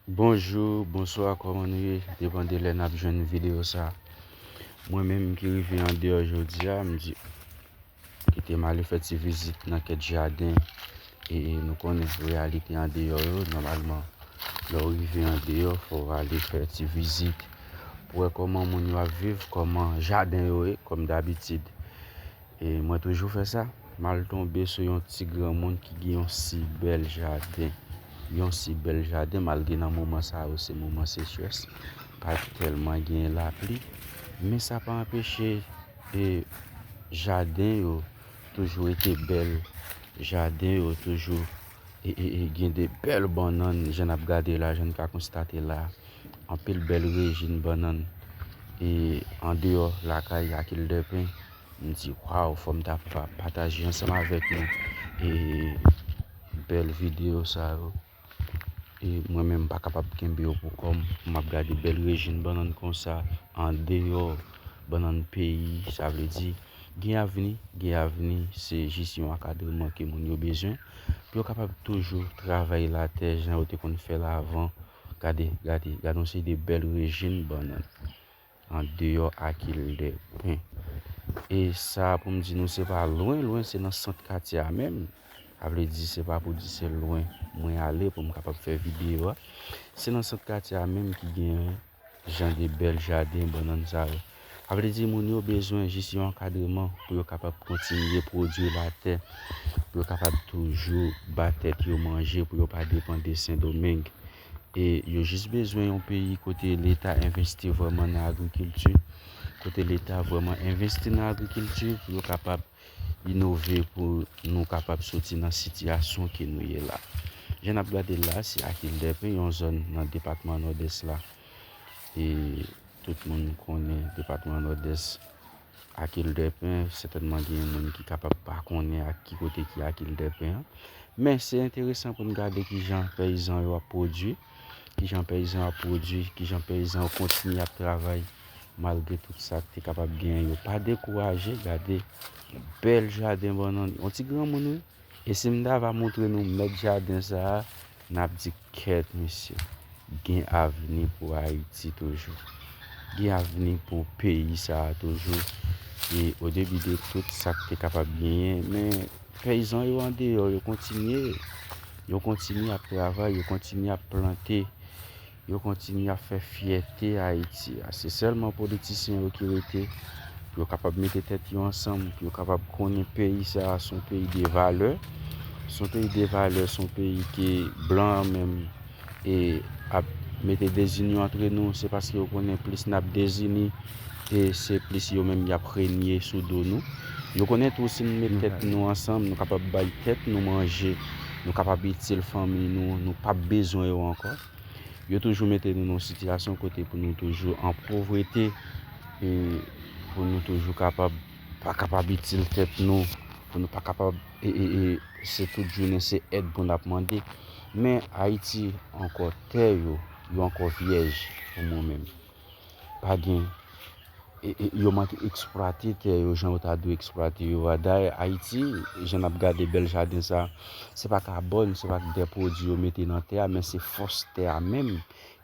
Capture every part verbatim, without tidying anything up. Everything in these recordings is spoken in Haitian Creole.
Bonjou, bonswa, kòman nou ye? Depann de lè n ap jwenn videyo sa. Mwen menm ki rive andeyò jodi a, m di, kite m ale fè ti vizit nan kèk jaden. E, e nou konnen reyalite andeyò yo, nòmalman, lè w rive andeyò, fò w ale fè ti vizit pou wè kòman moun yo ap viv, kòman jaden yo ye, kòm dabitid. E mwen toujou fè sa. M al tonbe sou yon ti granmoun ki gen yon si bèl jaden. Yon si bèl jaden, malgre nan moman sa yo, se moman sechrès, pa tèlman gen lapli. Men sa pa anpeche, e, jaden yo toujou rete bèl. Jaden yo toujou, e, e, e, gen de bèl bannann, jan n ap gade la, jan n ka konstate la. Anpil bèl rejin bannann. E andeyò lakay Akil Dèpen, m di, waw, fò m ta pa-, pataje ansanm avèk nou, e, bèl videyo sa yo. E mwen menm, m pa kapab kenbe yo pou kò m. M ap gade bèl rejin bannann konsa, andeyò bannann peyi, sa vle di, gen avni, gen avni, se jis yon akadreman ke moun yo bezwen, pou yo kapab toujou travay latè jan yo te konn fè l avan. Gade, gade, gade yon seri de bèl rejin bannann andeyò Akil Dèpen. E sa pou m di nou, se pa lwen, lwen, se nan sant katye a menm. Sa vle di, se pa pou di se lwen mwen ale pou m kapab fè videyo a. Se nan sant katye a menm ki gen jan de bèl jaden bannann sa yo. Sa vle di, moun yo bezwen jis yon ankadreman pou yo kapab kontinye pwodui latè, pou yo kapab toujou ba tèt yo manje, pou yo pa depann de Sendomeng. E yo jis bezwen yon peyi kote Leta envesti vrèman nan agrikilti, kote Leta vrèman envesti nan agrikilti pou yo kapab inove, pou nou kapab soti nan sitiyasyon ke nou ye la. Jan n ap gade l la, se Akil Dèpen, yon zòn nan depatman Nòdès la. E tout moun konnen depatman Nòdès, Akil Dèpen, sètènman gen moun ki kapab pa konnen ak ki kote ki Akil Dèpen an. Men se enteresan pou n gade kijan peyizan yo ap pwodui, kijan peyizan yo ap pwodui, kijan peyizan yo kontinye ap travay malgre tout sa k te kapab genyen. Yo pa dekouraje, gade bèl jaden bannann. Yon ti granmoun, wi. E si m ta va montre nou mèt jaden sa a, n ap di, kèt, mesye, gen avni pou Ayiti toujou. Gen avni pou peyi sa a toujou. E o debi de tout, sa k te kapab genyen, men peyizan yo andeyò, yo kontinye. Yo kontinye ap travay, yo kontinye ap plante. Yo kontinye ap fè fyète Ayiti a. Se sèlman politisyen yo ki rete pou yo kapab mete tèt yo ansanm, pou yo kapab konnen peyi sa a se yon peyi de valè. Se yon peyi de valè, se yon peyi ke blan an menm, e, ap mete dezinyon antre nou. Se paske yo konnen plis n ap dezini, e se plis yo menm y ap renye sou do nou. Yo konnen tou si n met tèt nou ansanm, nou kapab bay tèt nou manje, nou kapab itil fanmi nou, nou p ap bezwen yo ankò. Yo toujou mete nou nan yon sitiyasyon kote pou nou toujou an povrete, e pou nou toujou kapab, pa kapab itil tèt nou, pou nou pa kapab, e, e, e, se tout jounen se èd pou n ap mande. Men Ayiti ankò, tè yo, yo ankò vyèj pou mwen menm. Pa gen, e, e, yo manke eksplwate tè yo jan yo ta dwe eksplwate yo a. Dayè, Ayiti, jan n ap gade bèl jaden sa, se pa kabòn, se pa de pwodui yo mete nan tè a, men se fòs tè a menm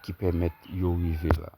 ki pèmèt yo rive la.